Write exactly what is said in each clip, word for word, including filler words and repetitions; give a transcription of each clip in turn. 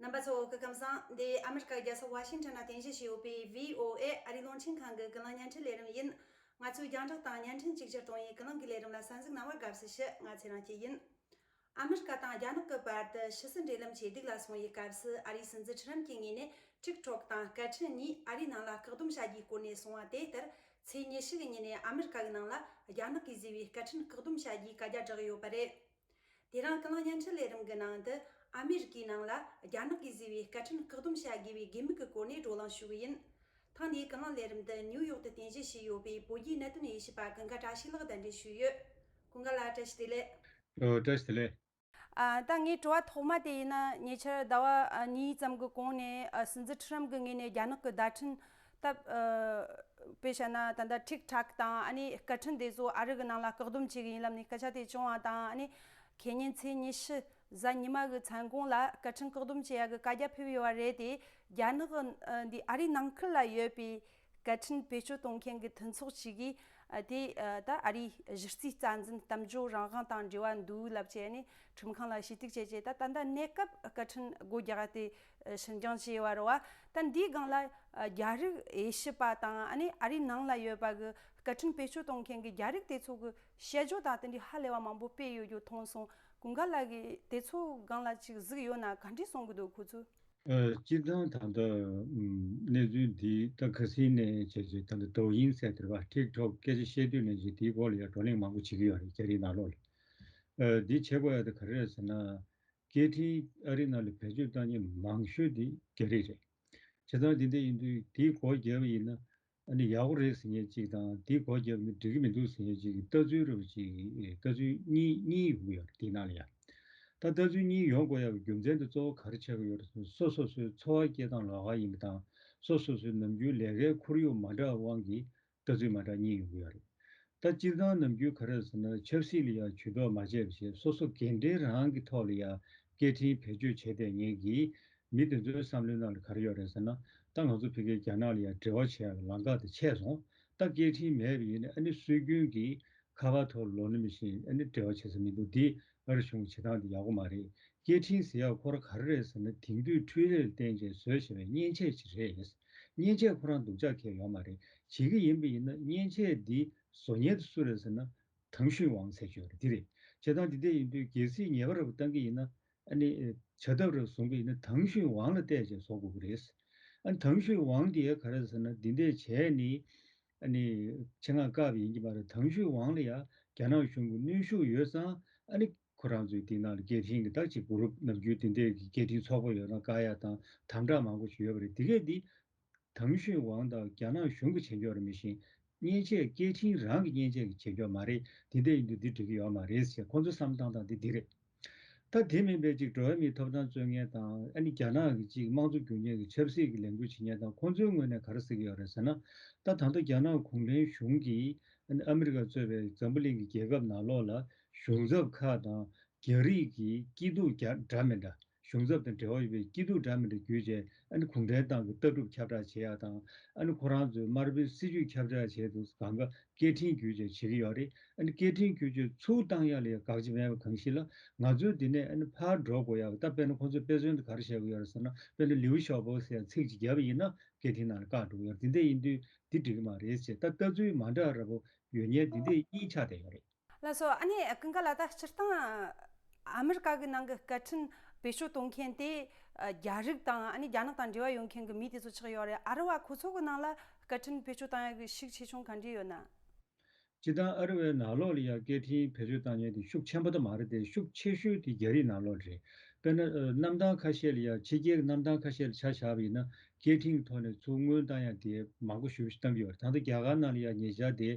རྣམ་པ་ཚོ་སྐུ་ཁམས་བཟང་། འདི་ཨ་མི་རི་ཀ་རྒྱལ་ས་ཝ་ཤིང་ཊོན་ན་རྟེན་གཞི་བྱས་ཡོད་པའི་བྷི་ཨོ་ཨེ་ཨ་རིའི་རླུང་འཕྲིན་ཁང་གི་ཀུན་གླེང་བརྙན་འཕྲིན་ལས་རིམ་ཡིན། ང་ཚོའི་རྒྱང་བསྒྲགས་དང་བརྙན་འཕྲིན་གཅིག་གྱུར་གཏོང་ཡུལ་ཀུན་གླེང་གི་ལས་རིམ་ལ་གསན་གཟིགས་གནང་བར་དགའ་བསུ་ཞུ། ང་ཚེ་རིང་སྐྱིད་ཡིན། ཨ་མི་རི་ཀ་དང་རྒྱ་ནག་གི་བར་དུ་ཕྱི་སྲིད་འབྲེལ་ལམ་ཇེ་སྡུག་ལ་སོང་བའི་སྐབས་སུ། ཨ་རིའི་སྲིད་འཛིན་ཁྲི་རམ་གྱི་ངོས་ནས་ཊིག་ཊོག་དང་སྐད་འཕྲིན་གཉིས་ཨ་རིའི་ནང་ལ་བཀག་སྡོམ་བྱ་རྒྱུའི་སྐོར་ནས་གསུངས་པ་དེ་ལྟར། ཚེས་ཉི་ཤུ་གི་ཉིན་ནས་ཨ་མི་རི་ཀ་གི་ནང་ལ་རྒྱ་ནག་གིས་བཟོས་པའི་སྐད་འཕྲིན་བཀག་སྡོམ་བྱ་རྒྱུའི་བཀའ་རྒྱ་བསྒྲགས་ཡོད་པ་རེད། དེ་རིང་ཀུན་གླེང་བརྙན་འཕྲིན་ལས་རིམ་གྱི་ནང་དུ། ཨ་མི་རི་ཀའི་ནང་ལ་རྒྱ་ནག་གིས་བཟོས་པའི་སྐད་འཕྲིན་བཀག་སྡོམ་བྱ་དགོས་པའི་གེགས་དམིགས་ཀྱི་སྐོར་ནས་བགྲོ་གླེང་ཞུ་གི་ཡིན། ཐེངས་འདིའི་ཀུན་གླེང་ལས་རིམ་དུ་ནིའུ་ཡོག་ཏུ་རྟེན་གཞི་བྱས་ཡོད་པའི་བོད་བརྒྱུད་གནད་དོན་དབྱེ་ཞིབ་པ་ཀུན་དགའ་བཀྲ་ཤིས་ལགས་གདན་འདྲེན་ཞུས་ཡོད། ཀུན་དགའ་ལགས་བཀྲ་ཤིས་བདེ་ལེགས། ཨོ། བཀྲ་ཤིས་བདེ་ལེགས། ཨ། ད་ངའི་དྲི་བ་ཐོག་མ་དེ་ཡིན་ན། ཉེ་ཆར་ཟླ་བ་ཨ་གཉིས་ཙམ་གྱི་གོང་ནས། ཨ། སྲིད་འཛིན་ཁྲི་རམ་གྱི་ངོས་ནས་རྒྱ་ནག་གི་བརྡ་འཕྲིན་སྟབས། ཨ། དཔེ་བཤད་ན་ད་ལྟ་ཊིག་ཊོག་དང་ཨ་ནི་སྐད་འཕྲིན་དེ་ཚོ་ཨ་རི་གི་ནང་ལ་བཀག་སྡོམ་བྱེད་ཀྱི་ཡིན་ལབ་ནས་སྐད་ཆ་དེ་བྱུང་བ་དང་། ཨ་ནི་ཁེ་ཉིན་ཚེས་ཉི་ཤུ་གཟའ་ཉི་མ་གི་མཚན་གུང་ལ་སྐད་འཕྲིན་བཀག་སྡོམ་བྱེད་ཡག་གི་བཀའ་རྒྱ་ཕེབས་ཡོད་པ་རེད་དེ། རྒྱ་ནག་གི་ཨ་འདི་ཨ་རིའི་ནང་ཁུལ་ལ་ཡོད་པའི་སྐད་འཕྲིན་བེད་སྤྱོད་གཏོང་མཁན་གྱི་མཐུན་ཚོགས་ཤིག་གིས། ཨ། དེ། ཨ། ད་ཨ་རིའི་གཞི་རྩའི་རྩ་འཛིན་གཏམ་བརྗོད་རང་དབང་དང་འབྲེལ་བ་འདུག་ལབ་བྱས་ནས་ཁྲིམས་ཁང་ལ་ཞུ་གཏུག་བྱས་རྗེས། ད་ད་ལྟ་གནས་སྐབས་སྐད་འཕྲིན་སྒོ་རྒྱག་སྟེ་ཨ་ཕྱིར་འགྱངས་བྱས་ཡོད་པ་རེད་བ། ད་འདིའི་སྒང་ལ། ཨ། རྒྱ་རིགས་དབྱེ་ཞིབ་པ་དང་། ཨ་ནི་ཨ་རིའི་ནང་ལ་ཡོད་པ་གི་སྐད་འཕྲིན་བེད་སྤྱོད་གཏོང་མཁན་གྱི་རྒྱ་རིགས་དེ་ཚོ་གི་དཔྱད་བརྗོད་དང་དེ་འདྲའི་ཧ་ལས་པ་མང་པོ་སྤེལ་ཡོད་རྒྱུ་མཐོང་སོང་། ཀུན་དགའ་ལགས་ཀྱིས་དེ་ཚོ་སྒང་ལ་ཅིག་གཟིགས་ཡོད་ན་ག་འདྲས་གསུང་གི་འདུག་ཁོ་ཚོས། ཨ། སྤྱིར་བཏང་ད་ལྟ་ཨམ་གནས་ཚུལ་འདི་ད་ཁ་སང་ནས་བྱས་བྱས། ད་ལྟ་དོ་དབྱིན་ཟེར་དེ་རེད་བ། ཊིག་ཊོག་སྐད་ཆ་བཤད་དུས་ནས་ཅིག་དེའི་སྐོར་ལ་ཡང་བགྲོ་གླེང་མང་པོ་བྱེད་ཀྱི་ཡོད་རེད། རྒྱ་རིགས་ནང་ལོགས་ལ། ཨ། འདི་བྱེད་དགོས་ཡ་དེ་ག་རེ་རེད་ཟེར་ན། སྐད་འཕྲིན་ཨ་རི་ནང་ལ་བེད་སྤྱོད་བཏང་མཁན་མང་ཤོས་དེ་རྒྱ་རིགས་རེད། བྱས་ཙང་དེ་འདྲ་ཡིན་དུས་དེའི་སྒོ་བརྒྱབ་པ་ཡིན་ན། ཨ་ནི་ཡག་པོ་རེད་ཟེར་མཁན་གཅིག་དང་། དེའི་སྒོ་བརྒྱབ་ནས་འགྲིག་གི་མི་འདུག་ཟེར་མཁན་གཅིག་གི་ལྟ་ཚུལ་རེ་བ་ཅིག་ལྟ་ཚུལ་གཉིས་གཉིས་ཡོང་གི་ཡོད་རེད། དེའི་ནང་ལ་ཡང་། ད་ལྟ་ཚུལ་གཉིས་ཡོང་དགོས་ཡག་གི་རྒྱུ་མཚན་དེ་གཙོ་བོ་ག་རེ་ཆགས་ཀྱི་ཡོད་རེད་ཟེར་ན། སོ་སོ་སོའི་འཚོ་བ་སྐྱེལ་སྟངས་ལོགས་ཀ་ཡིན་པ་དང་། སོ་སོ་སོའི་ནམ་རྒྱུན་ལས་ཀའི་ཁོར་ཡུག་མ་འདྲ་བའི་དབང་གིས་ལྟ་ཚུལ་མ་འདྲ་གཉིས་ཡོང་གི་ཡོད་རེད། ད་སྤྱིར་བཏང་ནམ་རྒྱུན་ག་རེ་རེད་ཟེར་ན། ཆབ་སྲིད་ལ་ཡང་ཇུས་གཏོགས་མ་བྱས་པ་བྱས། སོ་སོ་འགན་འཁྲི་རང་གི་ཐོག་ལ་ཡང་སྐད་འཕྲིན་བེད་སྤྱོད་བྱས་བསྡད་མཁན་གྱི་མི་དེ་ཚོའི་བསམ་བློའི་ནང་ལ་ག་རེ་ཡོད་རེད་ཟེར་ན། ད་ང་ཚོ་ཕ་གིའི་རྒྱ་ནག་ལ་ཡང་འབྲེལ་བ་བྱེད་ཡག་གི་ལམ་ཁ་དེ་ཆད་སོང་། ད་སྐད་འཕྲིན་མེད་པ་ཡིན་ན། ཨ་ནི་སྲོལ་རྒྱུན་གྱི་ཁ་པར་ཐོག་ལོ་ན་མི་ཤེས། ཨ་ནི་འབྲེལ་བ་བྱེད་ས་མི་འདུག་འདི་ཨ་རི་གཞུང་གི་བྱེད་སྟངས་འདི་ཡག་པོ་མ་རེད། སྐད་འཕྲིན་ཟེར་ཡག་ཁོ་རང་ག་རེ་རེད་ཟེར་ན། དེང་དུས་འཕྲུལ་ལས་ལ་བརྟེན་བྱས་བཟོས་བྱས་པའི་མཉེན་ཆས་ཅིག་རེད། མཉེན་ཆས་ཁོ་རང་སྡུག་ཅག་གང་ཡང་ཡོད་མ་རེད། བྱེད་ཀྱི་ཡིན་པ་ཡིན་ན། མཉེན་ཆས་འདི་བཟོ་མཁན་དེ་སུ་རེད་ཟེར་ན། ཐང་ཤུན་ཝང་ཟེར་གྱི་ཡོད་རེད། འདི་རེད། བྱས་ཙང་འདི་འདྲ་ཡིན་དུས་གལ་སྲིད་ཉེས་པ་རེ་བ་བཏང་གི་ཡིན་ན། ཨ་ནི་བྱ་ཐབས་རེ་བཟུང་གི་ཡིན་ན། ཐང་ཤུན་ཝང་ལ་བལྟས་བྱས་བཟོ་དགོས་ཀྱི་རེད། ཨ་ནི་ཐང་ཤུན་ཝང་འདི་ག་རེ་ཟེར་ན། འདི་འདྲས་བྱས་ནས་ཨ་ནི་ཆེད་མངགས་བཀག་པ་ཡིན་གྱི་མ་རེད། ཐང་ཤུན་ཝང་ལ་ཡང་རྒྱ་ནག་གཞུང་གི་གནོན་ཤུགས་ཡོད་ཙང་། ཨ་ནི་ཁོ་རང་ཚོའི་དེའི་ནང་ལ་སྐད་འཕྲིན་གྱི་ད་ཅིག་གུ་རུབ་ནམ་རྒྱུན་དེ་འདྲས་ཀྱི་སྐད་འཕྲིན་ཚོགས་པ་ཡོད་ན་བཀག་ཡ་དང་དམ་དྲག་མང་པོ་ཞིག་ཡོད་པ་རེད། དེ་གས་འདི་ཐང་ཤུན་ཝང་དང་རྒྱ་ནག་གཞུང་གིས་བྱེད་ཀྱི་ཡོད་རེད། མི་ཤེས། མཉེན་ཆས་སྐད་འཕྲིན་རང་གི་མཉེན་ཆས་ཀྱིས་བྱེད་ཀྱི་ཡོད་མ་རེད། དེ་འདྲ་ཡིན་དུས་འདི་འགྲིག་གི་ཡོད་མ་རེད་ཟེར། ཁོང་ཚོའི་བསམ་སྟངས་དང་དེ་འདི་རེད། ད་དེ་མིན་པའི་ཅིག་འགྲོ་བ་མིའི་ཐོབ་ཐང་རྩོད་མཁན་དང་། ཨ་ནི་རྒྱ་ནག་གི་ཅིག་དམངས་གཙོ་རྒྱུག་མཁན་གྱི་ཆབ་སྲིད་ཀྱི་ལས་འགུལ་བྱེད་མཁན་དང་། ཁོང་ཚོའི་ངོས་ནས་ག་རེ་ཟེར་གྱི་ཡོད་རེད་ཟེར་ན། ད་ད་ལྟ་རྒྱ་ནག་གུང་ཁྲན་གཞུང་གིས་ཨ་ནི་ཨ་མི་རི་ཀ་གཙོས་པའི་འཛམ་བུ་གླིང་གི་རྒྱལ་ཁབ་ནང་ལོགས་ལ་གཞུང་ཚབ་ཁག་དང་། རྒྱ་རིགས་ཀྱི་སྐྱིད་སྡུག་རྒྱ་འདྲ་མི་འདྲ། གཞུང་ཚབ་དང་འབྲེལ་བ་ཡོད་པའི་སྐྱིད་སྡུག་འདྲ་མི་འདྲ་བརྒྱུད་བྱས། ཨ་ནི་གུང་ཁྲན་ཏང་གི་ལྟ་གྲུབ་ཁྱབ་བསྒྲགས་བྱེད་ཡག་དང་། ཨ་ནི་ཁོ་རང་ཚོའི་དམར་པོའི་སྲིད་ཇུས་ཁྱབ་བསྒྲགས་བྱེད་དུས་སྒང་ག་སྐད་འཕྲིན་བརྒྱུད་བྱས་བྱེད་ཀྱི་ཡོད་རེད། ཨ་ནི་སྐད་འཕྲིན་བརྒྱུད་བྱས་ཚུར་བཏང་ཡག་ལ་ཡང་དགག་བྱ་མེད་པ་གང་ཞིག་ལ། ང་ཚོའི་འདི་ནས་ཨ་ནི་ཕར་འགྲོ་དགོས་ཡག་ད་དཔེར་ན་ཁོ་ཚོས་དཔེ་མཚོན་དུ་ག་རེ་བཤད་ཀྱི་ཡོད་རེད་ཟེར་ན། དཔེར་ན་ལིའུ་ཞའོ་པོ་ཟེར་ཡག་ཚིག་ཅིག་བརྒྱབ་པ་ཡིན་ན་སྐད་འཕྲིན་ནང་ལ་བཀག་འགྲོ་གི་ཡོད་རེད། འདི་འདྲ་ཡིན་དུས་འདི་འགྲིག་གི་མ་རེད་ཟེར། ད་ལྟ་ཚུལ་མ་འདྲ་འདྲ་པོ་ཡོད་མཁན་འདི་འདྲ་གཉིས་ཆགས་བསྡད་ཡོད་རེད། ལགས་སོ། ཨ་ནི་ཀུན་དགའ་ལགས། ད་སྤྱིར་བཏང་ཨ་མི་རི་ཀ་གི་ནང་གི་སྐད་འཕྲིན་བེད་སྤྱོད་གཏོང་མཁན་དེ་རྒྱ་རིགས་དང་། ཨ་ནི་རྒྱ་ནག་དང་འབྲེལ་བ་ཡོད་མཁན་གྱི་མི་དེ་ཚོ་ཆགས་ཡོད་རེད། ཨ་རི་བ་ཁོ་ཚོ་གི་ནང་ལ་སྐད་འཕྲིན་བེད་སྤྱོད་བཏང་ཡག་གི་ཤུགས་ཆེ་ཆུང་ག་འདྲ་ཡོད་ན། སྤྱིར་བཏང་ཨ་རི་བའི་ནང་ལོགས་ལ་ཡང་སྐད་འཕྲིན་བེད་སྤྱོད་བཏང་མཁན་དེ་ཤུགས་ཆེན་པོ་ད་མ་རེད་དེ། ཤུགས་ཆེ་ཤོས་དེ་རྒྱ་རིགས་ནང་ལོགས་རེད། དཔེར་ན་ཨ་གནམ་ཐང་ཁ་ཤས་ལ་ཡང་། ཕྱི་རྒྱལ་གྱི་གནམ་ཐང་ཁ་ཤས་ལ་ཆ་བཞག་པ་ཡིན་ན། སྐད་འཕྲིན་གྱི་ཐོག་ནས་ཚུར་སྔོན་བཏང་ཡག་དེ་མང་པོ་ཞེ་པོ་ཞིག་བཏང་གི་ཡོད་རེད། ད་ལྟ་རྒྱ་གར་ནང་ལ་ཡང་ཉེ་ཆར་དེ་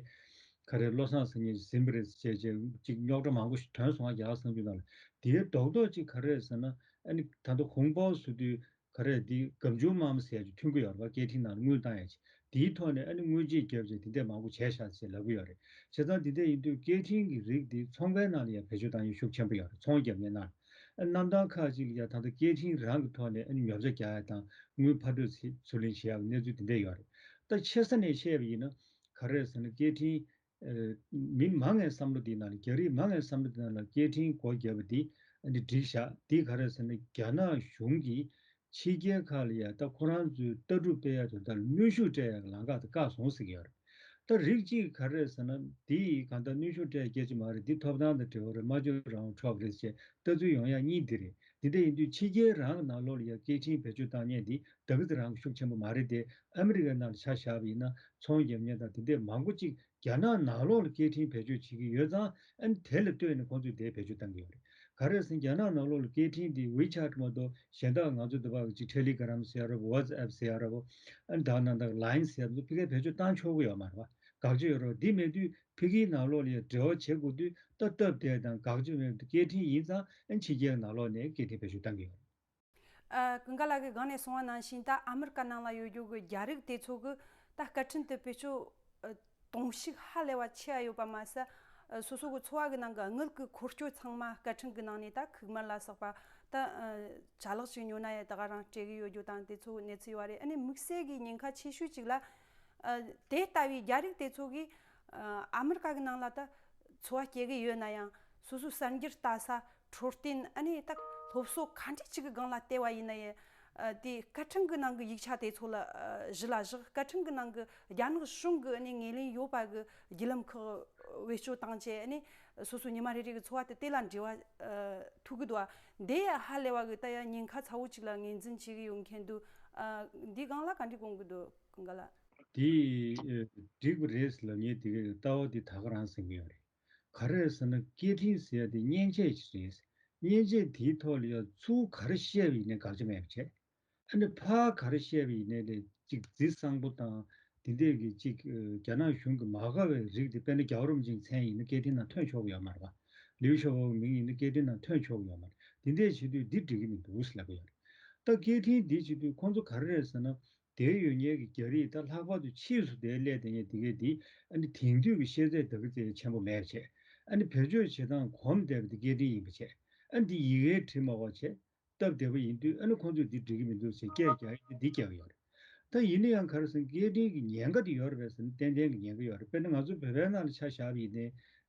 ག་རེ། བློ་བཟང་སེང་གེ་ཟིན་པ་རེད་ཟེར་བྱས་ཅིག་རྙོག་དྲ་མང་པོ་ཞིག་ཐོན་སོང་། རྒྱ་གར་གསར་འགྱུར་ནང་ལ། དེའི་རྡོག་རྡོག་ཅིག་ག་རེ་རེད་ཟེར་ན། ཨ་ནི་ད་ལྟ་ཧོང་པའོ་ཟེར་དུས་ག་རེ། འདི་སྒམ་ཆུང་དམར་མོ་ཟེར་ཡག་ཅིག་ཐོན་གྱི་ཡོད་རེད་པ། སྐད་འཕྲིན་ནང་ལ་དངུལ་བཏང་ཡག་ཅིག་དེའི་ཐོག་ནས་ཨ་ནི་དངུལ་ཆད་བརྒྱབ་བྱས་དེ་འདྲ་མང་པོ་བྱས་ཤག་ཟེར་ལབ་ཀྱི་ཡོད་རེད། བྱས་ཙང་དེ་འདྲ་ཡིན་དུས་སྐད་འཕྲིན་གྱི་རིགས་འདི་ཚོང་པའི་ནང་ལ་ཡང་བེད་སྤྱོད་བཏང་ཡག་ཤུགས་ཆེན་པོ་ཡོད་རེད། ཚོང་རྒྱག་མཁན་ནང་ལ། ཨ་གནམ་ཐང་ཁག་ཅིག་ལ་ཡང་ད་ལྟ་སྐད་འཕྲིན་རང་གི་ཐོག་ནས་ཨ་ནི་ཉོ་ཆ་རྒྱག་ཡག་དང་། དངུལ་ཕར་སྤྲོད་ཚུར་ལེན་བྱེད་ཡག་གི་གནས་ཚུལ་དེ་འདྲ་ཡོད་རེད། ད་ཆེ་ས་ནས་བཤད་པ་ཡིན་ན། ག་རེ་ཟེར་ན། སྐད་འཕྲིན། ཨ་མི་མང་ངའི་བསམ་བློ་འདི་ནང་ལ། རྒྱ་རིགས་མང་ངའི་བསམ་བློ་འདི་ནང་ལ་སྐད་འཕྲིན་སྒོ་བརྒྱབ་པ་འདི་ཨ་ནི་འགྲིག་ཤག་འདི་ག་རེ་ཟེར་ན། རྒྱ་ནག་གཞུང་གིས་ ཕྱི་རྒྱལ་ཁག་ལ་ཡ་ད་ཁོ་རང་ཚོའི་ལྟ་གྲུབ་སྤེལ་ཡ་དོན་དག་ལ་གནོན་ཤུགས་སྤྲད་ཡ་གི་ལམ་ཁ་དེ་བཀག་སོང་ཟེར་གྱི་ཡོད་རེད། ད་རིགས་གཅིག་ག་རེ་རེད་ཟེར་ན། འདི་གང་ལྟར་གནོན་ཤུགས་སྤྲད་ཡ་སྐད་ཆ་མ་རེད། འདི་ཐོབ་ཐང་དང་འབྲེལ་བ་རེད། སྨྲ་བརྗོད་རང་དབང་འཕྲོག་རེད་ཅེས་ལྟ་ཚུལ་ཡོང་ཡ་གཉིས་འདི་རེད། འདི་འདྲ་ཡིན་དུས་ཕྱི་རྒྱལ་རང་གི་ནང་ལོགས་ལ་ཡ་སྐད་འཕྲིན་བེད་སྤྱོད་བཏང་མཁན་འདི་ད་ག་ཚོད་རང་གི་ཤུགས་ཆེན་པོ་མ་རེད་དེ། ཨ་མི་རི་ཀའི་ནང་ལ་ཆ་བཞག་པ་ཡིན་ན་ཚོང་རྒྱབ་མཁན་དང་དེ་འདྲས་མང་པོ་ཅིག་རྒྱ་ནག་ནང་ལོགས་ལ་སྐད་འཕྲིན་བེད་སྤྱོད་བྱེད་ཀྱི་ཡོད་ཙང་། ཨ་ནི་དེ་ལ་ལྟོས་ནས་ཁོང་ཚོས་དེ་བེད་སྤྱོད་བཏང་གི་ཡོད་རེད། ག་རེ་ཟེར་ན་རྒྱ་ནག་ནང་ལོགས་ལ་སྐད་འཕྲིན་འདི་ཝི་ཆེ་ཊི་མ་གཏོགས་གཞན་དག་ང་ཚོ་འདི་པ་གི་ཅིག་ཊེ་ལི་གྷི་རམ་ཟེར་ཡ་ར་བོ། ཝ་ཙི་ཨེབ་ཟེར་ཡ་ར་བོ། ཨ་ནི་ད་ནང་ད་ལའིན་ཟེར་ཡ་ཚོ་ཕ་གིར་བེད་སྤྱོད་བཏང་ཆོག་གི་ཡོད་མ་རེད་པ། དགག་བྱ་ཡོད་རེད་པ། འདི་མེད་དུས་ཕ་གིའི་ནང་ལོགས་ལ་ཡ་འབྲེལ་བ་བྱེད་དགོས་དུས་ད་སྟབས་བདེ་དང་དགག་བྱ་མེད་པའི་སྐད་འཕྲིན་ཡིན་ཙང་། ཨ་ནི་ཕྱི་རྒྱལ་ནང་ལོགས་ནས་སྐད་འཕྲིན་བེད་སྤྱོད་བཏང་གི་ཡོད་རེད། ཨ། ཀུན་དགའ་ལགས་ཀྱིས་སྒང་ནས་གསུངས་པ་ནང་བཞིན། ད་ཨ་མི་རི་ཀ་ནང་ལ་ཡོད་རྒྱུ་གི་རྒྱ་རིགས་དེ་ཚོ་གི་ད་སྐད་འཕྲིན་དེ་བེད་སྤྱོད་ཨ་གཏོང་ཤུགས་ཧ་ལས་པ་ཆེ་བ་ཡོད་པ་མ་ཟད། ཨ། སོ་སོ་གི་འཚོ་བ་གི་ནང་གི་དངུལ་གི་འཁོར་སྐྱོད་ཚང་མ་སྐད་འཕྲིན་གི་ནང་ནས། ད་ཁུག་མར་ལ་སོགས་པ། ད་ཨ་ཅ་ལག་ཅིག་ཉོ་ན་ཡང་ད་ག་རང་སྤྲད་གི་ཡོད་རྒྱུ་དང་དེ་ཚོ་གནས་ཚུལ་ཡོད་རེད། ཨ་ནི་དམིགས་བསལ་གྱི་ཉེན་ཁ་ཆེ་ཤོས་ཅིག་ལ། ཨ། དེ་ལྟ་བུའི་རྒྱ་རིགས་དེ་ཚོ་གིས་ཨ་ཨ་མི་རི་ཀ་གི་ནང་ལ་ད་འཚོ་བ་སྐྱེལ་གི་ཡོད་ན་ཡང་། སོ་སོའི་གསར་འགྱུར་ལྟ་ས། འཕྲོད་བསྟེན། ཨ་ནི་ད་སློབ་གསོ་ག་འདྲ་ཅིག་གི་སྒང་ལ་བལྟས་པ་ཡིན་ན་ཡང་། ཨ། དེ་སྐད་འཕྲིན་གི་ནང་གི་ཡིག་ཆ་དེ་ཚོ་ལ་ཨ་གཞི་ལ་བཞག་སྐད་འཕྲིན་གི་ནང་གི་རྒྱ་ནག་གཞུང་གི་ཨ་ནི་ངོས་ལེན་ཡོད་པ་གི་བརྒྱུད་ལམ་ཁག་བེད་སྤྱོད་བཏང་བྱས། ཨ་ནི་སོ་སོ་ཉི་མ་རེ་རེ་གི་འཚོ་བ་དེ་དེ་ལ་འབྲེལ་བ་ཨ་ཐུག་གི་འདུག་པ། འདི་ཧ་ལས་པ་གི་ད་ཡང་ཉེན་ཁ་ཚ་བོ་ཅིག་ལ་ངོས་འཛིན་བྱེད་ཀྱི་ཡོད་མཁན་འདུག་ཨ། འདི་སྒང་ལ་ག་འདྲ་དགོངས་ཀྱི་འདུག་ཀུན་དགའ་ལགས། དེ་ཨ་འགྲིག་པ་རེད་ཟེར་ལབ་མཁན་དེ་གའི་ལྟ་བ་དེ་ད་ག་རང་ཟིན་གྱི་ཡོད་རེད། ག་རེ་རེད་ཟེར་ན། སྐད་འཕྲིན་ཟེར་ཡ་དེ་མཉེན་ཆས་ཅིག་རེད། མཉེན་ཆས་དེའི་ཐོག་ལ་ཡ་ཚུར་ག་རེ་བཤད་པ་ཡིན་ནའི་དགག་བྱ་མེད་པ་བྱས། ཨ་ནི་ཕར་ག་རེ་བཤད་པ་ཡིན་ནའི་ལས་ཅིག་རྫིག་གསང་པོ་དང་དེ་འདྲས་ཀྱི་ཅིག་ཨ་རྒྱ་ནག་གཞུང་གི་མ་དགའ་བའི་རིགས་དེ། དཔེར་ན་རྒྱལ་བ་རིན་པོ་ཆེའི་མཚན་ཡིན་ན་སྐད་འཕྲིན་ནང་ཐོན་ཆོག་གི་ཡོད་མ་རེད་པ། ལིའུ་ཞའོ་པོའི་མིང་ཡིན་ན་སྐད་འཕྲིན་ནང་ཐོན་ཆོག་གི་ཡོད་མ་རེད། དེ་འདྲས་བྱེད་དུས་འདི་འགྲིག་གི་མི་འདུག་ཟེར་ལབ་ཀྱི་ཡོད་རེད། ད་སྐད་འཕྲིན་འདི་བྱེད་དུས་ཁོང་ཚོ་ག་རེ་རེད་ཟེར་ན། དེར་ཡོད་མཁན་གྱི་རྒྱ་རིགས་ད་ལྷག་པར་དུ་ཕྱིས་སུ་དེར་སླེབས་བསྡད་མཁན་དེ་གས་འདི། ཨ་ནི་དེང་དུས་ཀྱི་ཤེས་ཚད་ད་ག་ཚད་ཆེན་པོ་མེད་བྱས། ཨ་ནི་བེད་སྤྱོད་བྱེད་སྟངས་གོམས་བསྡད་པ་དེ་སྐད་འཕྲིན་ཡིན་པ་བྱས། ཨ་ནི་འདི་ཡི་གེར་བྲིས་མ་དགོས་བྱས། སྟབས་བདེ་པོ་ཡིན་དུས། ཨ་ནི་ཁོང་ཚོས་འདི་འགྲིག་གི་མི་འདུག་ཟེར་སྐད་རྒྱག་ཡ་དེ་འདི་རྒྱག་གི་ཡོད་རེད། ད་ཡིན་ན་ཡང་ག་རེ་ཟེར་ན། སྐད་འཕྲིན་གྱི་ཉེན་ཁ་དེ་ཡོད་རེད་པས་ཟེར་ན། ཏན་ཏན་གྱི་ཉེན་ཁ་ཡོད་རེད། དཔེར་ན་ང་ཚོ་བོད་པའི་ནང་ལ་ཆ་བཞག་པ་ཡིན་ནའི།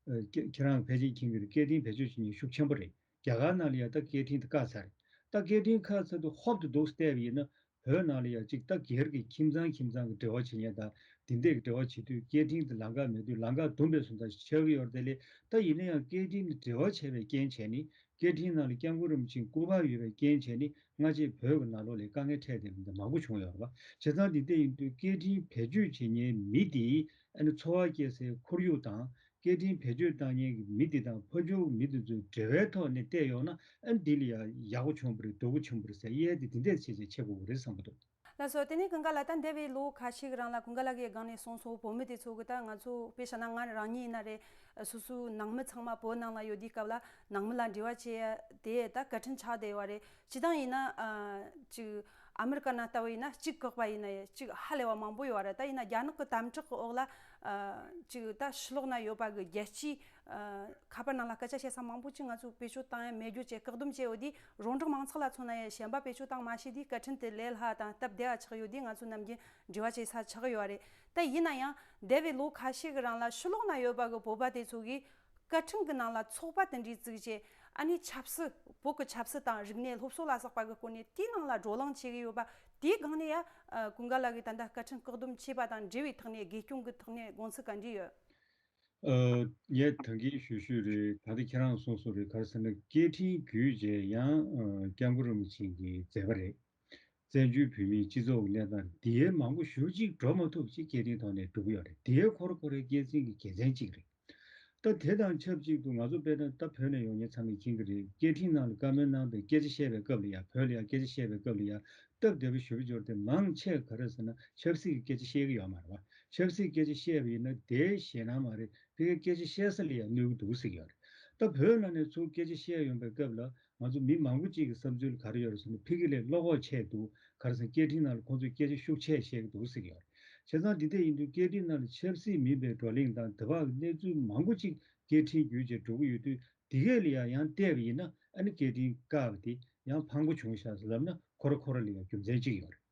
ཨ་ཁྱེད་ཁྱེད་རང་ཕལ་ཆེར་མཁྱེན་གྱི་རེད། སྐད་འཕྲིན་བེད་སྤྱོད་བྱེད་མཁན་ཤུགས་ཆེན་པོ་རེད། རྒྱ་གར་ནང་ལ་ཡ་ད་སྐད་འཕྲིན་དེ་བཀག་ཚར་རེད། ད་སྐད་འཕྲིན་བཀག་ཚར་དུས་ཧོབ་ཏེ་འདུག་བལྟས་པ་ཡིན་ན། བོད་ནང་ལ་ཡ་གཅིག་ད་སྒེར་གྱི་ཁྱིམ་ཚང་ཁྱིམ་ཚང་གི་འབྲེལ་བ་བྱེད་མཁན་དང་དེ་འདྲས་ཀྱི་འབྲེལ་བ་བྱེད་དུས། སྐད་འཕྲིན་དེ་ལམ་ཁ་མེད་དུས་ལམ་ཁ་བརྡུངས་པའི་བཟོ་ལྟ་ཞིག་ཆགས་ཀྱི་ཡོད་རེད། དེ་ལས་ད་ཡིན་ན་ཡང་སྐད་འཕྲིན་དེ་འབྲེལ་བ་བྱས་པའི་རྐྱེན་བྱས་ནས། སྐད་འཕྲིན་ནང་ལ་སྐྱབས་མགོན་རིན་པོ་ཆེའི་སྐུ་པར་ཡོད་པའི་རྐྱེན་བྱས་ནས། སྔ་རྗེས་བོད་ཀྱི་ནང་ལོགས་ལ་དཀའ་ངལ་འཕྲད་བསྡད་པ་འདི་མང་པོ་བྱུང་ཡོད་རེད་པ། བྱས་ཙང་འདི་འདྲ་ཡིན་དུས་སྐད་འཕྲིན་བེད་སྤྱོད་བྱེད་མཁན་མི་དེས་ཨ་ནི་འཚོ་བ་སྐྱེལ་སའི་ཁོར་ཡུག་དང་། སྐད་འཕྲིན་བེད་སྤྱོད་བཏང་མཁན་གྱི་མི་དེ་དང་ཕར་ཕྱོགས་མི་དེ་ཚོའི་འབྲེལ་བའི་ཐོག་ནས་བལྟས་ཡོང་ན། ཨ་ནི་འདི་ལ་ཡ་ཡག་པོ་བྱུང་བ་རེད། སྡུག་པོ་བྱུང་བ་རེད་ཟེར་དབྱེ་དེ་འདི་འདྲས་བྱས་བྱས་བྱེད་དགོས་ཀྱི་རེད་བསམ་གྱི་འདུག་ལགས་སོ། དེ་ནས་ཀུན་དགའ་ལགས། ད་འདས་པའི་ལོ་ཁ་ཤས་ཀྱི་རིང་ལ་ཀུན་དགའ་ལགས་ཀྱིས་སྒང་ནས་གསུངས་སོང་། བོད་མི་དེ་ཚོ་གི། ད་ང་ཚོ་དཔེ་བཞག་ན་ང་རང་ཉིད་ཡིན་ན་རེད། སོ་སོའི་ནང་མི་ཚང་མ་བོད་ནང་ལ་ཡོད་དུས་སྐབས་ལ་ནང་མི་ལ་འབྲེལ་བ་བྱེད་ཡ་དེ་ད་སྐད་འཕྲིན་ཆགས་བསྡད་ཡོད་རེད། སྤྱིར་བཏང་ཡིན་ན། ཨ་ཅིག་ཨ་མི་རི་ཀ་ནང་ལྟ་བུ་ཡིན་ན་གཅིག་བཀག་པ་ཡིན་ན་ཡང་གཅིག་ཧ་ལས་པ་མང་པོ་ཡོད་རེད། ད་ཡིན་ན་རྒྱ་ནག་གི་དམ་དྲག་གི་འོག་ལ། ཨ་ཅིག་ད་ཕྱི་ལོགས་ན་ཡོད་པ་གི་རྒྱལ་སྤྱིའི་ཨ་ཁ་པར་ནང་ལ་སྐད་ཆ་བཤད་ས་མང་པོ་ཅིག་ང་ཚོས་བེད་སྤྱོད་བཏང་ཡ་མེད་རྒྱུ་བཅས་བཀག་སྡོམ་བྱས་ཡོད་དུས། རོང་འབྲོག་མང་ཚོགས་ལ་མཚོན་ན་ཡང་གཞན་པ་བེད་སྤྱོད་བཏང་མ་ཤེས་དུས་སྐད་འཕྲིན་དེ་ལས་སླ་དང་སྟབས་བདེ་བ་ཆགས་ཡོད་དུས། ང་ཚོ་ནམ་རྒྱུན་འབྲེལ་བ་བྱེད་ས་ཆགས་ཡོད་རེད། ད་ཡིན་ན་ཡང་འདས་པའི་ལོ་ཁ་ཤས་ཀྱི་རིང་ལ་ཕྱི་ལོགས་ན་ཡོད་པ་གི་བོད་པ་དེ་ཚོ་གིས་སྐད་འཕྲིན་གྱི་ནང་ལ་ཚོགས་པ་དེ་འདྲའི་བཙུགས་བྱས། ཨ་ནི་ཆབ་སྲིད། བོད་ཀྱི་ཆབ་སྲིད་དང་རིག་གནས། སློབ་གསོ་ལ་སོགས་པ་གི་སྐོར་ནས་དེའི་ནང་ལ་བགྲོ་གླེང་བྱེད་ཀྱི་ཡོད་པ། དེའི་སྒང་ནས་ཡ། ཨ་ཀུན་དགའ་ལགས་ཀྱིས་ད་ལྟ་སྐད་འཕྲིན་བཀག་སྡོམ་བྱས་པ་དང་འབྲེལ་བའི་ཐོག་ནས། དགེ་སྐྱོང་གི་ཐོག་ནས་དགོངས་ཚུལ་ག་འདྲ་ཡོད། ཨ་ངས་ད་གིན་ཞུ་ཞུས་རེད། ད་ལྟ་ཁྱེད་རང་གསུངས་སོང་རེད། ག་རེ་ཟེར་ན། སྐད་འཕྲིན་བརྒྱུད་བྱས་ཡང་ཨ་སྐྱབས་མགོན་རིན་པོ་ཆེ་གི་མཛད་པ་རེད། བཙན་བྱོལ་བོད་མིའི་སྤྱི་ཚོགས་ཀྱི་གནས་སྟངས་འདིའི་མང་པོ་ཞེ་པོ་ཅིག་འགྲོ་མ་ཐུབ་ཅིག་སྐད་འཕྲིན་ཐོག་ནས་འགྲོ་གི་ཡོད་རེད། འདིའི་ཁོ་རང་ཁོ་རང་སྐྱེད་སྲིང་གི་དགེ་མཚན་གཅིག་རེད། ད་དེ་དང་ཆབས་ཅིག་ཏུ་ང་ཚོ་དཔེར་ན་ད་བོད་ནས་ཡོང་མཁན་ཚང་མས་མཁྱེན་གྱི་རེད། སྐད་འཕྲིན་ནང་ལ་བཀའ་མོལ་གནང་བའི་སྐད་ཆ་བཤད་པའི་སྐབས་ལ་ཡ། བོད་ལ་ཡ་སྐད་ཆ་བཤད་པའི་སྐབས་ལ་ཡ། སྟབས་བདེ་པོ་ཞེ་པོ་ཅིག་ཡོད་རེད་དེ། མང་ཆེ་ག་རེ་ཟེར་ན་ཆབ་སྲིད་ཀྱི་སྐད་ཆ་བཤད་ཀྱི་ཡོད་མ་རེད་པ། ཆབ་སྲིད་སྐད་ཆ་བཤད་པ་ཡིན་ན་དེའི་ཞེད་སྣང་མ་རེད། ཕ་གིའི་སྐད་ཆ་བཤད་ས་ལ་ཡ་གནོད་ཀྱི་འདུག་ཟེར་གྱི་ཡོད་རེད། ད་བོད་ནང་ནས་ཚུར་སྐད་ཆ་བཤད་ཡོང་པའི་སྐབས་ལ། ང་ཚོ་མི་མང་པོ་གཅིག་གི་བསམ་ཚུལ་ག་རེ་ཡོད་རེད་ཟེར་ན། ཕ་གི་ལས་བློ་ཁོག་ཆེ་འདུག་ག་རེ་ཟེར་ན། སྐད་འཕྲིན་ནང་ལ་ཁོང་ཚོས་སྐད་ཆ་ཤུགས་ཆེ་བཤད་ཀྱི་འདུག་ཟེར་གྱི་ཡོད་རེད། བྱས་ཙང་འདི་འདྲ་ཡིན་དུས་སྐད་འཕྲིན་ནང་ལ་ཆབ་སྲིད་མིན་པའི་བགྲོ་གླེང་དང་དེ་བར་གྱི་གནས་ཚུལ་མང་པོ་གཅིག་སྐད་འཕྲིན་བརྒྱུད་བྱས་འགྲོ་གི་ཡོད་དུས། དེ་གས་ལ་ཡང་ཡང་བལྟས་པ་ཡིན་ན། ཨ་ནི་སྐད་འཕྲིན་བཀག་པ་དེ་ཡང་ཕངས་པོ་བྱུང་ཤག་ཟེར་ལབ་ན་ཁོ་ར་ཁོ་ར་ལ་ཡང་རྒྱུ་མཚན་གཅིག་ཡོད་རེད།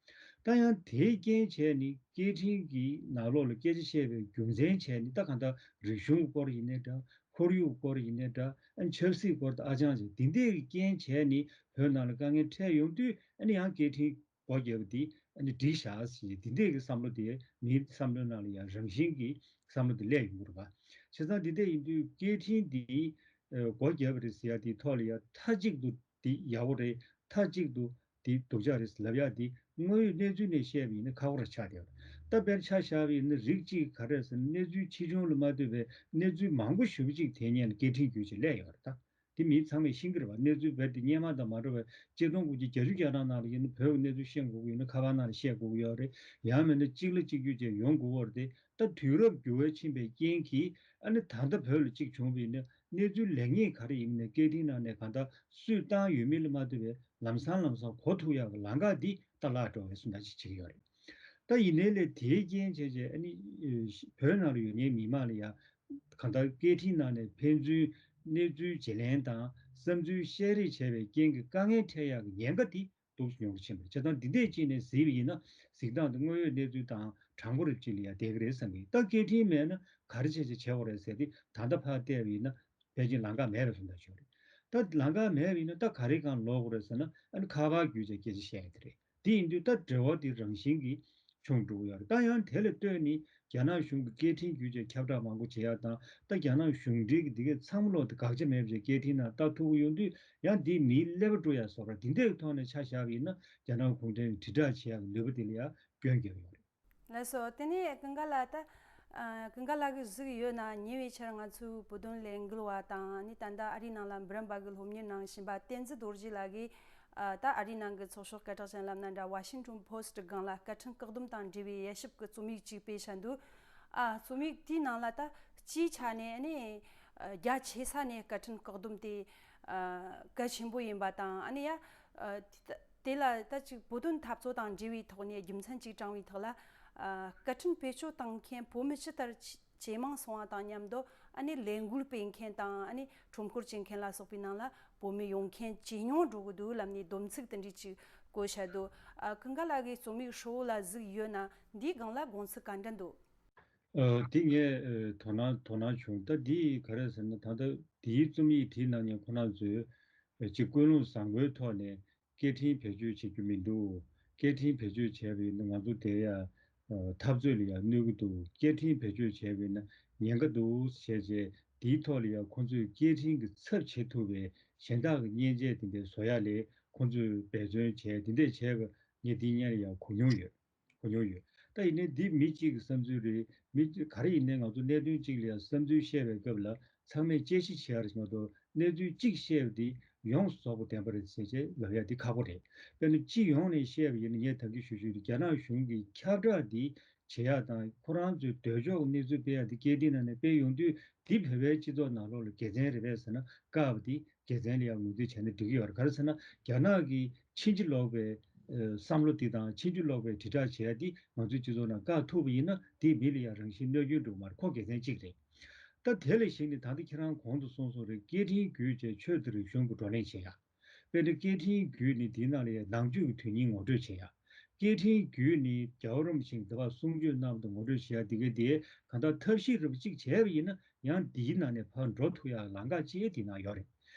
ད་ཡང་དེའི་རྐྱེན་བྱས་ནས་སྐད་འཕྲིན་གྱི་ནང་ལོགས་ལ་སྐད་ཆ་བཤད་པའི་རྒྱུ་མཚན་བྱས་ནས། ད་གང་ལྟར་རིག་གཞུང་གི་སྐོར་ཡིན་ནའི་འདྲ། ཁོར་ཡུག་སྐོར་ཡིན་ནའི་འདྲ། ཨ་ནི་ཆབ་སྲིད་སྐོར་དང་ཨ་ཅང་ཅིག་འདི་འདྲའི་རྐྱེན་བྱས་ནས་བོད་ནང་ལ་དཀའ་ངལ་འཕྲད་ཡོང་དུས། ཨ་ནི་ཡང་སྐད་འཕྲིན་སྒོ་བརྒྱབ་པ་འདི་ཨ་ནི་འགྲིག་ཤག་ཟེར། འདི་འདྲའི་གི་བསམ་བློ་དེ་མིའི་བསམ་བློའི་ནང་ལ་ཡང་རང་བཞིན་གྱི་བསམ་བློ་དེ་སླེབས་ཡོང་གི་རེད་པ། བྱས་ཙང་འདི་འདྲ་ཡིན་དུས་སྐད་འཕྲིན་འདི་སྒོ་བརྒྱབ་པ་རེད་ཟེར་ཡ་དེའི་ཐོག་ལ་ཡང་མཐའ་གཅིག་ཏུ་འདི་ཡག་པོ་རེད། མཐའ་གཅིག་ཏུ་འདི་སྡུག་ཅག་རེད་ལབ་ཡ་འདི་དངོས་ཡོད་གནས་ཚུལ་ནས་བཤད་པ་ཡིན་ན་ཁག་པོ་ར་ཆགས་བསྡད་ཡོད་རེད། ད་དཔེར་ཆ་བཞག་པ་ཡིན་ན་རིགས་གཅིག་ག་རེ་ཟེར་ན། གནས་ཚུལ་ཕྱིས་བྱུང་ལ་མ་ལྟོས་པའི་གནས་ཚུལ་མང་པོ་ཞེ་པོ་ཅིག་དེ་སྔོན་ལ་སྐད་འཕྲིན་བརྒྱུད་ཅིག་སླེབས་ཡོད་རེད་ད། དེ་མི་ཚང་མས་ཤེས་ཀྱི་རེད་པ། གནས་ཚུལ་རྦད་དེ་སྔོན་མ་དང་མ་འདྲ་བའི་ཆིག་སྟོང་དགུ་བརྒྱ་བརྒྱད་ཅུ་གྱ་གྲངས་ནང་ལ་ཡིན་ན་བོད་ཀྱི་གནས་ཚུལ་ཤེས་དགོས་ཀྱི་ཡོད་ན་ཁ་པར་ནང་ལ་བཤད་དགོས་ཀྱི་ཡོད་རེད། ཡང་མིན་ན་གཅིག་ལ་གཅིག་བརྒྱུད་བྱས་ཡོང་དགོས་ཀྱི་ཡོད་རེད་དེ། ད་དུས་རབས་འགྱུར་བ་ཕྱིན་པའི་རྐྱེན་གྱིས་ཨ་ནི་ད་ལྟ་བོད་ལ་གཅིག་བྱུང་བ་ཡིན་ན་གནས་ཚུལ་ལེགས་ཉེས་ག་རེ་ཡིན་ནའི་སྐད་འཕྲིན་ནང་ནས་གང་ལྟར་སུས་བཏང་ཡོད་མེད་ལ་མ་ལྟོས་པའི་ལམ་སང་ལམ་སང་གོ་ཐུབ་ཡག་གི་ལམ་ཁ་འདི་ད་བརླག་འགྲོ་བའི་བཟོ་འདྲ་ཅིག་བྱེད་ཀྱི་ཡོད་རེད། ད་ཡིན་ནའི་ལས་དེའི་རྐྱེན་བྱས་བྱས་ཨ་ནི་ཨེ་བོད་ནང་ལ་ཡོད་མཁན་མི་མང་ལ་ཡང་གང་ལྟར་སྐད་འཕྲིན་ནང་ནས་ཕན་ཚུན་གནས་ཚུལ་བརྗེ་ལེན་དང་བསམ་ཚུལ་བཤད་རེས་བྱས་པའི་རྐྱེན་གྱིས་དཀའ་ངལ་འཕྲད་ཡག་གི་ཉེན་ཁ་དེ་སྡུག་ཅུང་ཉུང་རུ་ཕྱིན་པ་རེད། བྱས་ཙང་འདི་འདྲས་ཅིག་ནས་གཟིགས་པ་ཡིན་ན་གཟིགས་སྟངས་དེ་དངོས་ཡོད་གནས་ཚུལ་དང་དྲང་པོ་རེད་ཅིག་ལ་ཡང་བསྡད་ཀྱི་རེད་བསམ་གྱི། ད་སྐད་འཕྲིན་མེད་ན་ག་རེ་བྱས་བྱས་བྱེད་དགོས་རེད་ཟེར་ཏེ་ད་ལྟ་ཕར་བལྟས་པ་ཡིན་ན་ཕལ་ཆེར་ལམ་ཁ་མེད་པའི་བཟོ་འདྲ་ཅིག་རེད། ད་ལམ་ཁ་མེད་པ་ཡིན་ན་ད་ག་རེ་སྒང་ལོག་དགོས་རེད་ཟེར་ན། ཨ་ནི་ཁ་པར་བརྒྱུད་བྱས་སྐད་ཆ་བཤད་ཡ་དེ་རེད། དེ་ཡིན་དུས་ད་འབྲེལ་བ་དེ་རང་བཞིན་གྱིས་བྱུང་འགྲོ་གི་ཡོད་རེད། ད་ཡང་དེ་ལ་ལྟོས་ནས་རྒྱ་ནག་གཞུང་གིས་སྐད་འཕྲིན་བརྒྱུད་བྱས་ཁྱབ་བསྒྲགས་མང་པོ་བྱེད་ཡ་དང་། ད་རྒྱ་ནག་གཞུང་འབྲེལ་གྱི་འདི་གའི་ཚང་མ་ལོག་དེ་དགག་བྱ་མེད་པ་བྱས་སྐད་འཕྲིན་ནང་ལྟ་ཐུབ་ཀྱི་ཡོང་དུས། ཡང་འདིས་མིའི་ཀླད་པ་བཀྲུ་ཡ་བཟོ་འདྲ་འདི་འདྲའི་ཐོག་ནས་ཆ་བཞག་པ་ཡིན་ན་རྒྱ་ནག་གུང་ཁྲན་གྱིས་དྲིལ་བསྒྲགས་བྱེད་ཡ་གི་ནུས་པ་དེ་ལ་ཡང་སྐྱོན་བརྒྱབ་ཡོད་རེད། ལགས་སོ། དེ་ནས་ཀུན་དགའ་ལགས། ད་ཨ་ཀུན་དགའ་ལགས་ཀྱིས་གཟིགས་ཡོད་ན་ཉེ་བའི་ཆར་ང་ཚོའི་བོད་དོན་ལས་འགུལ་བ་དང་། ཨ་ནི་ད་ལྟ་ཨ་རིའི་ནང་ལ་འབུམ་རམས་པ་གི་སློབ་གཉེར་གནང་བཞིན་པ་བསྟན་འཛིན་རྡོ་རྗེ་ལགས་ཀྱིས་ཨ་ད་ཨ་རིའི་ནང་གི་ཚོགས་ཤོག་སྐད་གྲགས་ཅན་ལབ་ན་འདྲ། Washington Post སྒང་ལ་སྐད་འཕྲིན་བཀག་སྡོམ་དང་འབྲེལ་བའི་དབྱེ་ཞིབ་ཀྱི་རྩོམ་ཡིག་ཅིག་སྤེལ་བཞག་འདུག་ཨ་རྩོམ་ཡིག་དེའི་ནང་ལ་ད་སྤྱིའི་ཆ་ནས་ཨ་ནི་ཨ་རྒྱ་ཆེ་ས་ནས་སྐད་འཕྲིན་བཀག་སྡོམ་དེ་ཨ་གལ་ཆེན་པོ་ཡིན་པ་དང་། ཨ་ནི་ཡ་ཨ་དེ་དེ་ལ་ད་ཅིག་བོད་དོན་འཐབ་རྩོད་དང་འབྲེལ་བའི་ཐོག་ནས་རྒྱུ་མཚན་ཅིག་དྲངས་པའི་ཐོག་ལ། ཨ་སྐད་འཕྲིན་བེད་སྤྱོད་བཏང་མཁན་བོད་མི་ཇི་ལྟར་ཇེ་ཇེ་མང་སོང་བ་དང་མཉམ་དུ། ཨ་ནི་ལས་འགུལ་སྤེལ་མཁན་དང་། ཨ་ནི་ཁྲོམ་སྐོར་བྱེད་མཁན་ལ་སོགས་པའི་ནང་ལ་བོད་མི་ཡོང་མཁན་ཇེ་ཉུང་འགྲོ་གི་འདུག་ལབ་ནས་སྡོམ་ཚིག་དེ་འདྲས་ཅིག་བཀོད་བཞག་འདུག་ཨ་ཀུན་དགའ་ལགས་ཀྱིས་རྩོམ་ཡིག་ཧྲིལ་བོ་ལ་གཟིགས་ཡོད་ན་འདིའི་སྒང་ལ་དགོངས་ཚུལ་ག་འདྲ་འདུག་ཨ་དེ་ངས་ཨ་དོ་སྣང་དོ་སྣང་བྱུང་། ད་འདི་ག་རེ་ཟེར་ན། ད་ལྟ་འདིའི་རྩོམ་ཡིག་བྲིས་གནང་མཁན་ཁོ་རང་ཚོས་ཨ་ཅིག་ཀུན་སློང་བཟང་པོའི་ཐོག་ནས་སྐད་འཕྲིན་བེད་སྤྱོད་བྱེད་རྒྱུ་མི་འདུག་སྐད་འཕྲིན་བེད་སྤྱོད་བྱས་པ་ཡིན་ན་ང་ཚོ་བསྡད་ཡ་ཨ་འཐབ་རྩོད་ལ་ཡང་གནོད་ཀྱི་འདུག་སྐད་འཕྲིན་བེད་སྤྱོད་བྱས་པ་ཡིན་ན་ཉེན་ཁ་འདུག་ཟེར་བྱས། དེའི་ཐོག་ལ་ཡང་ཁོང་ཚོས་སྐད་འཕྲིན་གྱི་ཚབ་བྱེད་ཐུབ་པའི་གཞན་དག་གི་མཉེན་ཆས་དེ་འདྲ་བཟོ་ཡ་ལས་ཁོང་ཚོས་འབད་བརྩོན་བྱས་དེ་འདྲ་བྱས་པ་ངས་དེ་སྔོན་ལ་ཡང་གོ་མྱོང་ཡོད། གོ་མྱོང་ཡོད། ད་ཡིན་ནའི་འདི་མི་གཅིག་གི་བསམ་ཚུལ་རེད། མི་གཅིག་ག་རེ་ཡིན་ནའི་ང་ཚོ་གནད་དོན་གཅིག་ལ་ཡང་བསམ་ཚུལ་བཤད་པའི་སྐབས་ལ་ཚང་མས་དཔྱད་ཞིབ་བྱེད་ཡ་རེད་མ་གཏོགས། གནས་ཚུལ་གཅིག་བཤད་པ་འདི་ཡོངས་སུ་རྫོགས་པ་བདེན་པ་རེད་ཟེར་བྱས་ལབ་ཡ་འདི་ཁག་པོ་རེད། དཔེར་ན་སྤྱི་ཡོངས་ནས་བཤད་པ་ཡིན་ན་ངས་ད་གིན་ཞུ་ཞུས་རེད། རྒྱ་ནག་གཞུང་གིས་ཁྱབ་བསྒྲགས་འདི་བྱེད་ཡ་དང་ཁོ་རང་ཚོའི་འདོད་ཕྱོགས་གནས་ཚུལ་སྤེལ་ཡ་འདི་སྐད་འཕྲིན་ནང་ནས་སྤེལ་ཡོང་དུས། འདི་བོད་པའི་སྤྱི་ཚོགས་ནང་ལོགས་ལ་དགེ་མཚན་རེད་པས་ཟེར་ན་བཀག་པ་འདི་དགེ་མཚན་ལ་ཡང་ངོས་འཛིན་བྱས་ན་འགྲིག་གི་ཡོད་རེད། ག་རེ་ཟེར་ན་རྒྱ་ནག་གི་ཕྱིན་ཅི་ལོག་པའི་ཨ་བསམ་བློ་འདི་དང་ཕྱིན་ཅི་ལོག་པའི་དྲིལ་བསྒྲགས་བྱས་ཏེ་ང་ཚོའི་སྤྱི་ཚོགས་ནང་བཀག་ཐུབ་པ་ཡིན་ན་དེས་མི་ལ་ཡང་རང་བཞིན་གནོད་སྐྱོན་འགྲོ་གི་མ་རེད། ཁོ་དགེ་མཚན་གཅིག་རེད། ད་དེ་ལས་གཞན་ནི་ད་ལྟ་ཁྱེད་རང་གོང་དུ་གསུངས་སོང་རེད། སྐད་འཕྲིན་བརྒྱུད་བྱས་ཆོས་དང་རིག་གཞུང་གི་བགྲོ་གླེང་བྱེད་ཡ། དཔེར་ན་སྐད་འཕྲིན་བརྒྱུད་ནས་དེའི་ནང་ལ་ཡང་ནང་ཆོས་ཀྱི་དོན་སྙིང་ངོ་སྤྲོད་བྱེད་ཡ། སྐད་འཕྲིན་བརྒྱུད་ནས་རྒྱལ་བ་རིན་པོ་ཆེ་གི་འདི་བར་གསུང་ཆོས་གནང་བ་དང་ངོ་སྤྲོད་བྱེད་ཡ་འདི་ག་དེ་གང་ལྟར་ཐབས་ཤེས་རིམ་པ་གཅིག་བྱས་པ་ཡིན་ན་ཡང་འདིའི་ནང་ནས་ཕར་འགྲོ་ཐུབ་ཡ་ལམ་ཁ་ཅིག་དེའི་ནང་ཡོད་རེད།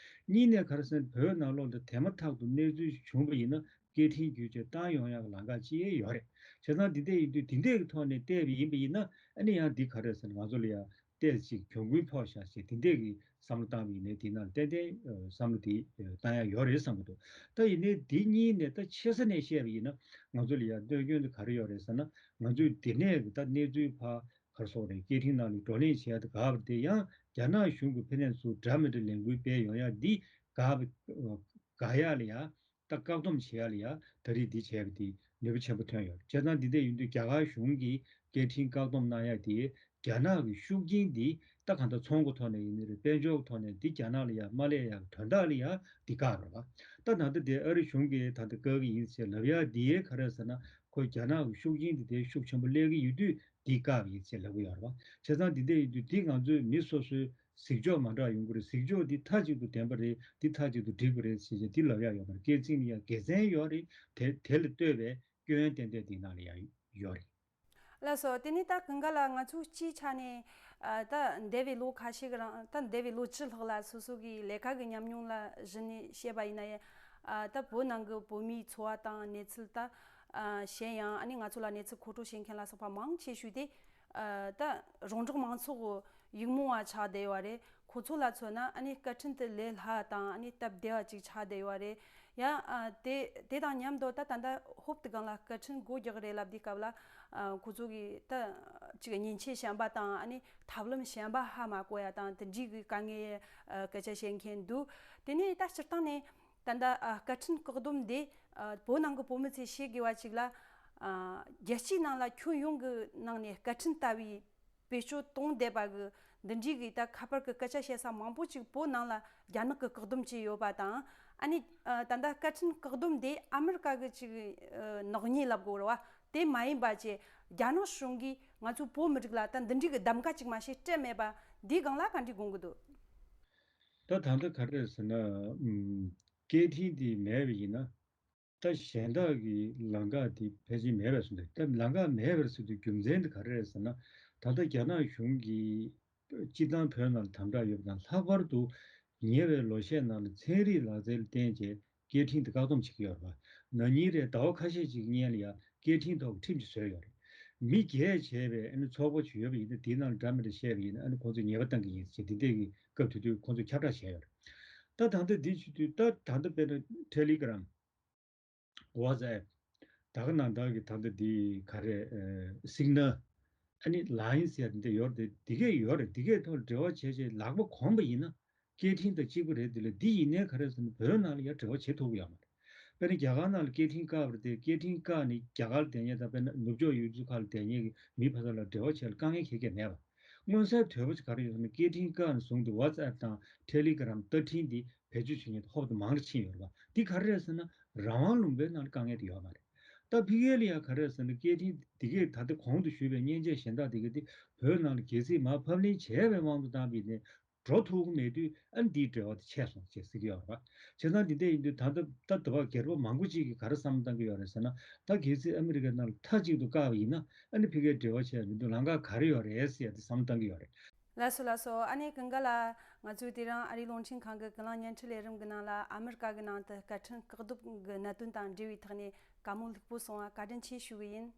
གཉིས་ནས་ག་རེ་ཟེར་ན་བོད་ནང་ལོགས་ལ་དེ་མ་ཐག་ཏུ་གནས་ཚུལ་བྱུང་བ་ཡིན་ན་སྐད་འཕྲིན་བརྒྱུད་བྱས་བཏང་ཡོང་ཡ་གི་ལམ་ཁ་ཅིག་ཡོད་རེད། བྱས་ཙང་འདི་འདྲ་ཡིན་དུས་འདི་འདྲ་གི་ཐོག་ནས་བལྟས་པ་ཡིན་པ་ཡིན་ན་ཨ་ནི་ཡང་འདི་ག་རེ་ཟེར་ན་ང་ཚོ་ལ་ཡང་ཏོག་ཙམ་གྱོང་གུན་ཕོག་ཤག་ཅེས་དེ་འདྲས་ཀྱི་བསམ་བློ་བཏང་བ་ཡིན་ནའི་དེ་ནང་ཏན་ཏན་ཨ་བསམ་བློ་དེ་ཨ་བཏང་ཡ་ཡོད་རེད་བསམ་གྱི་འདུག་ད་ཡིན་ནའི་དེ་གཉིས་ནས་ད་ཆེ་ས་ནས་བཤད་པ་ཡིན་ན་ང་ཚོ་ལ་ཡང་གནོད་སྐྱོན་དེ་ག་རེ་ཡོད་རེད་ཟེར་ན། ང་ཚོས་དེ་ནས་ད་གནས་ཚུལ་ཕར་ག་རེ་ཟེར་དགོས་རེད། སྐད་འཕྲིན་ནང་ལ་བགྲོ་གླེང་བྱེད་ཡ་དེ་དགག་པ་དེ་ཡང་རྒྱ་ནག་གཞུང་གི་ཕ་ནས་ཚུར་འདྲ་མི་འདྲ་ལས་འགུལ་སྤེལ་ཡོང་ཡ་འདི་དགག་པ་དགག་ཡ་ལ་ཡ། ད་བཀག་སྡོམ་བྱེད་ཡ་ལ་ཡ་ད་རེས་འདི་བྱས་པ་འདི་ནུས་པ་ཆེན་པོ་ཐོན་ཡོད། བྱས་ཙང་འདི་འདྲ་ཡིན་དུས་རྒྱ་གར་གཞུང་གིས་སྐད་འཕྲིན་བཀག་སྡོམ་གནང་ཡ་དེ་རྒྱ་ནག་གི་ཤུགས་རྐྱེན་འདི་ད་གང་ལྟར་ཚོང་སྒོ་ཐོག་ནས་ཡིན་ནི་རེད། དཔལ་འབྱོར་ཐོག་ནས་འདི་རྒྱ་ནག་ལ་ཡ་མ་སླེབས་ཡ་གི་དོན་དག་ལ་ཡ་འདི་བཀག་རེད་པ། ད་ད་ལྟ་དེ་ཨ་རི་གཞུང་གིས་ད་ལྟ་བཀག་གི་ཡིན་ཟེར་ལབ་ཡ་འདི་ག་རེ་ཟེར་ན་ཁོ་རྒྱ་ནག་གི་ཤུགས་རྐྱེན་འདི་དེ་ཤུགས་ཆེན་པོ་སླེབས་ཀྱི་ཡོད་དུས་འདི་བཀག་ཡིན་ཟེར་ལབ་ཀྱི་ཡོད་རེད་པ། བྱས་ཙང་འདི་འདྲ་ཡིན་དུས་འདི་ང་ཚོས་མི་སོ་སོའི་གཟིགས་ཕྱོགས་མ་འདྲ་ཡོང་གི་རེད། གཟིགས་ཕྱོགས་འདི་མཐའ་གཅིག་ཏུ་བདེན་པ་རེད། འདི་མཐའ་གཅིག་ཏུ་འགྲིག་པ་རེད་ཟེར་བྱས་འདི་ལབ་ཡ་ཡོད་མ་རེད། སྐད་ཚིག་ནི་ཡང་དགེ་མཚན་ཡོད་རེད། དེ་དེ་ལ་ལྟོས་པའི་སྐྱོན་ཏན་ཏན་འདི་ནང་ལ་ཡང་ཡོད་རེད། ལགས་སོ། དེ་ནས་ད་གང་ག་ལ་ང་ཚོའི་སྤྱིའི་ཆ་ནས་ཨ་ད་འདས་པའི་ལོ་ཁ་ཤས་ཀྱི་རིང་། ད་འདས་པའི་ལོ་བཅུ་ལྷག་ལ་སོ་སོ་གི་ལས་ཀ་གི་ཉམས་མྱོང་ལ་གཞི་ནས་བཤད་པ་ཡིན་ན་ཡང་། ཨ་ད་བོད་ནང་གི་བོད་མིའི་འཚོ་བ་དང་གནས་ཚུལ། ད་ཨ་གཞན་ཡང་ཨ་ནི་ང་ཚོ་ལ་གནས་ཚུལ་མཁོ་སྤྲོད་བྱེད་མཁན་ལ་སོགས་པ་མང་ཆེ་ཤོས་དེ་ཨ་ད་རོང་འབྲོག་མང་ཚོགས་ཡིག་རྨོངས་པ་ཆགས་བསྡད་ཡོད་རེད། ཁོ་ཚོ་ལ་མཚོན་ན་ཨ་ནི་སྐད་འཕྲིན་དེ་ལས་སླ་དང་ཨ་ནི་སྟབས་བདེ་བ་ཅིག་ཆགས་བསྡད་ཡོད་རེད། ཡང་ཨ་དེ་དེ་དང་མཉམ་དུ་ད་ད་ལྟ་ཧོབ་ཏེ་སྒང་ལ་སྐད་འཕྲིན་སྒོ་རྒྱག་རེད་ལབ་དུས་སྐབས་ལ། ཨ་ཁོ་ཚོ་གིས་ད་ཅིག་མཉེན་ཆས་གཞན་པ་དང་ཨ་ནི་ཐབས་ལམ་གཞན་པ་ཧ་མ་གོ་ཡ་དང་དེ་འདྲའི་གི་དཀའ་ངལ་ཨ་སྐད་ཆ་བཤད་མཁན་འདུག་དེ་ནས་ད་སྤྱིར་བཏང་ནས་ད་ལྟ་ཨ་སྐད་འཕྲིན་བཀག་སྡོམ་འདི་ཨ་བོད་ནང་གི་བོད་མི་ཚོས་ཤེས་དགོས་པ་ཅིག་ལ། ཨ་རྒྱལ་སྤྱིའི་ནང་ལ་ཁྱོན་ཡོངས་ཀྱི་ནང་ནས་སྐད་འཕྲིན་ལྟ་བུའི་བེད་སྤྱོད་གཏོང་བསྡད་པ་གི་འདི་འདྲའི་གི་ད་ཁ་པར་གི་སྐད་ཆ་བཤད་ས་མང་པོ་ཅིག་བོད་ནང་ལ་རྒྱ་ནག་གི་བཀག་སྡོམ་བྱས་ཡོད་པ་དང་། ཨ་ནི་ཨ་ད་ལྟ་སྐད་འཕྲིན་བཀག་སྡོམ་དེ་ཨ་མི་རི་ཀ་གི་ཅིག་ཨ་ནག་ཉེས་ལབ་དགོས་རེད་བ། དེ་མ་ཡིན་པ་བྱས་རྒྱ་ནག་གཞུང་གིས་ང་ཚོའི་བོད་མི་རིགས་ལ་ད་འདི་འདྲའི་གི་གདམ་ག་ཅིག་མ་བྱས་སྤྲད་མེད་པ་འདིའི་སྒང་ལ་ག་འདྲའི་དགོངས་ཀྱི་འདུག་ད་ད་ལྟ་ག་རེ་རེད་ཟེར་ན། ཨམ། སྐད་འཕྲིན་དེ་མེད་པ་ཡིན་ན། ད་གཞན་དག་གི་ལམ་ཁ་དེ་ཕལ་ཆེར་མེད་པར་སོང་འདུག་ད་ལམ་ཁ་མེད་པར་སོང་དུས་རྒྱུ་མཚན་དེ་ག་རེ་རེད་ཟེར་ན། ད་ལྟ་རྒྱ་ནག་གཞུང་གིས་སྤྱིར་བཏང་བོད་ནང་ལ་དམ་དྲག་ཡོད་པ་དང་། ལྷག་པར་དུ་ཉེ་བའི་ལོ་ཤས་ནང་ལ་ཚན་རིག་ལག་རྩལ་ལ་བརྟེན་བྱས་སྐད་འཕྲིན་དེ་བཀག་སྡོམ་བྱེད་ཀྱི་ཡོད་རེད་པ། ན་ནིང་རེད། ཟླ་བ་ཁ་ཤས་ཅིག་སྔོན་ལ་ཡང་སྐད་འཕྲིན་ཐོག་ཁྲིམས་ཅིག་བཟོས་ཡོད་རེད། མི་སྒེར་བྱས་པའི་ཨ་ནི་ཚོགས་པ་ཅིག་ཡོད་པ་ཡིན་ན། དེའི་ནང་ལ་འདྲ་མི་འདྲ་བཤད་པ་ཡིན་ན། ཨ་ནི་ཁོང་ཚོས་ཉེས་པ་གཏང་གི་ཡིན་ཟེར་དེ་འདྲའི་གི་སྐབས་དེ་དུས་ཁོང་ཚོས་ཁྱབ་བསྒྲགས་བྱས་ཡོད་རེད། ད་ད་ལྟ་འདི་བྱེད་དུས་ད་ད་ལྟ་དཔེར་ན་ཊེ་ལི་གྷི་རམ། ཝ་ཙི་ཨེབ། ད་ག་ནང་བཞིན་གྱི་ད་ལྟ་འདི་ག་རེ། ཨ་སིག་ནལ། ཨ་ནི་ལའིན་ཟེར་ཡ་དེ་འདྲ་ཡོད་རེད། དེ་གས་ཡོད་རེད། དེ་གས་ཐོག་འབྲེལ་བ་བྱས་བྱས་ལག་པ་གོམས་པ་ཡིན་ན་སྐད་འཕྲིན་དང་གཅིག་པ་རེད། དེ་ལས་འདི་ཡིན་ནའི་ག་རེ་ཟེར་ན་བོད་ནང་ལ་ཡང་འབྲེལ་བ་བྱེད་ཐུབ་ཀྱི་ཡོད་མ་རེད། དཔེར་ན་རྒྱ་གར་ནང་ལ་སྐད་འཕྲིན་བཀག་པ་རེད་དེ། སྐད་འཕྲིན་བཀག་ནས་རྒྱ་གར་ལ་བསྡད་མཁན་དང་། དཔེར་ན་ནུབ་ཕྱོགས་ཡུལ་གྲུ་ཁག་ལ་བསྡད་མཁན་གྱི་མི་ཕར་ཚུར་ལ་འབྲེལ་བ་བྱེད་ལ་དཀའ་ངལ་ག་གེ་མེད་པ། མངོན་གསལ་དོད་པོ་ཞིག་ག་རེ་ཡོད་ཟེར་ན། སྐད་འཕྲིན་བཀག་ནས་བཟུང་སྟེ་ཝ་ཙི་ཨེབ་དང་ཊེ་ལི་གྷི་རམ་བརྡ་འཕྲིན་འདི་བེད་སྤྱོད་བྱེད་མཁན་དེ་ཧོབ་ཏེ་མང་རུ་ཕྱིན་ཡོད་རེད་པ། འདི་ག་རེ་རེད་ཟེར་ན། རང་དབང་ལུང་པའི་ནང་ལ་དཀའ་ངལ་དེ་ཡོད་མ་རེད། ད་ཕ་གི་ལ་ཡང་ག་རེ་རེད་ཟེར་ན། སྐད་འཕྲིན་འདི་གས་ད་ལྟ་གོང་དུ་ཞུས་པའི་མཉེན་ཆས་གཞན་དག་འདི་གས་དེ་བོད་ནང་ལ་གལ་སྲིད་མར་ཕབ་ལེན་བྱས་པའི་དབང་དུ་བཏང་པ་ཡིན་ན་འགྲོ་ཐུབ་ཀྱི་མེད་དུས། ཨ་ནི་འདིའི་འབྲེལ་བ་དེ་ཆད་སོང་ཅེས་ཟེར་གྱི་ཡོད་རེད་པ། བྱས་ཙང་འདི་འདྲ་ཡིན་དུས་ད་ལྟ་ད་དུ་བ་སྒེར་པ་མང་པོ་ཅིག་གིས་ག་རེ་བསམ་བློ་བཏང་གི་ཡོད་རེད་ཟེར་ན། ད་གལ་སྲིད་ཨ་མི་རི་ཀའི་ནང་ལ་མཐའ་གཅིག་ཏུ་བཀག་པ་ཡིན་ན། ཨ་ནི་ཕ་གིའི་འབྲེལ་བ་ཆད་མི་འདུག་ལམ་ཁ་ག་རེ་ཡོད་རེད་ཟེར་ཡ་དེ་བསམ་བློ་བཏང་གི་ཡོད་རེད། ལགས་སོ། ལགས་སོ། ཨ་ནེ་ཀུན་དགའ་ལགས། ང་ཚོས་དེ་རིང་ཨ་རིའི་རླུང་འཕྲིན་ཁང་གི་ཀུན་གླེང་བརྙན་འཕྲིན་ལས་རིམ་གྱི་ནང་ལ་ཨ་མི་རི་ཀ་གི་ནང་དུ་སྐད་འཕྲིན་བཀག་སྡོམ་གྱི་གནད་དོན་དང་འབྲེལ་བའི་ཐོག་ནས་བཀའ་མོལ་ལྷུག་པོ་གསུངས་པ་བཀའ་དྲིན་ཆེ་ཞུ་གི་ཡིན།